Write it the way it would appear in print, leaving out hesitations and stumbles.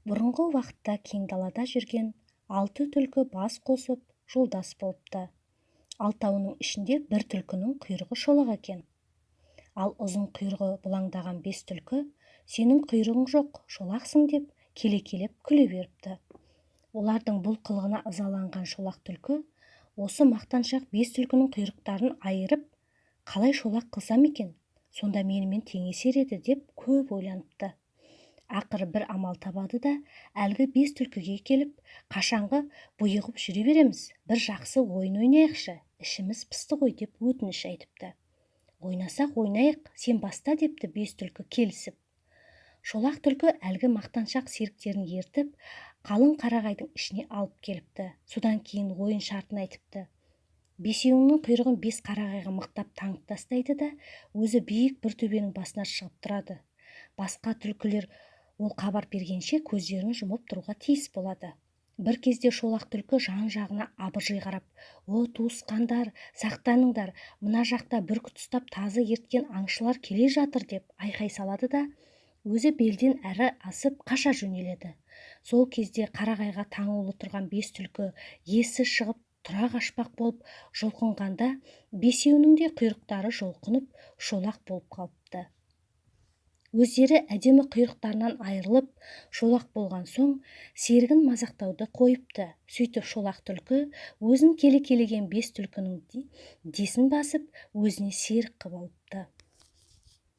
Бұрынғы уақытта кең далада жүрген алты түлкі бас қосып, жолдас болыпты. Алтауының ішінде бір түлкінің құйрығы шолақ екен. Ал ұзын құйрығы бұлаңдаған бес түлкі сенің құйрығың жоқ, шолақсың деп келекелеп күле беріпті. Олардың бұл қылығына ызаланған шолақ түлкі осы мақтаншақ бес түлкінің құйрықтарын айырып, қалай шолақ қылсам екен, сонда менімен теңесер еді деп көп ойланыпты. Ақыры бір амал табады да, әлгі бес түлкіге келіп, қашанғы бұйығып жүре береміз, бір жақсы ойын ойнайықшы, ішіміз пысты ғой деп өтініш айтыпты. Ойнасақ ойнайық, сен баста депті бес түлкі келісіп. Шолақ түлкі әлгі мақтаншақ серіктерін ертіп, қалың қарағайдың ішіне алып келіпті. Содан кейін ойын шартын айтыпты. Бесеуінің құйрығын бес қарағайға мықтап таңып тастайды да, өзі биік бір төбенің басына шығып тұрады. Басқа түлкілер ол хабар бергенше көздерін жұмып тұруға тиіс болады. Бір кезде шолақ түлкі жан-жағына абыржи қарап, «О, туысқандар, сақтаныңдар, мына жақта бүркіт ұстап тазы ерткен аңшылар келе жатыр» деп айқай салады да, өзі белден әрі асып қаша жөнеледі. Сол кезде қарағайға таңулы тұрған бес түлкі есі шығып тұра қашпақ болып жұлқынғанда, бесеуінің де құйрықтары жұлқынып, шолақ болып қалыпты. Өздері әдемі құйрықтарынан айырылып, шолақ болған соң, серігін мазақтауды қойыпты. Сөйтіп шолақ түлкі өзін келекелеген бес түлкінің десін басып, өзіне серік қып алыпты.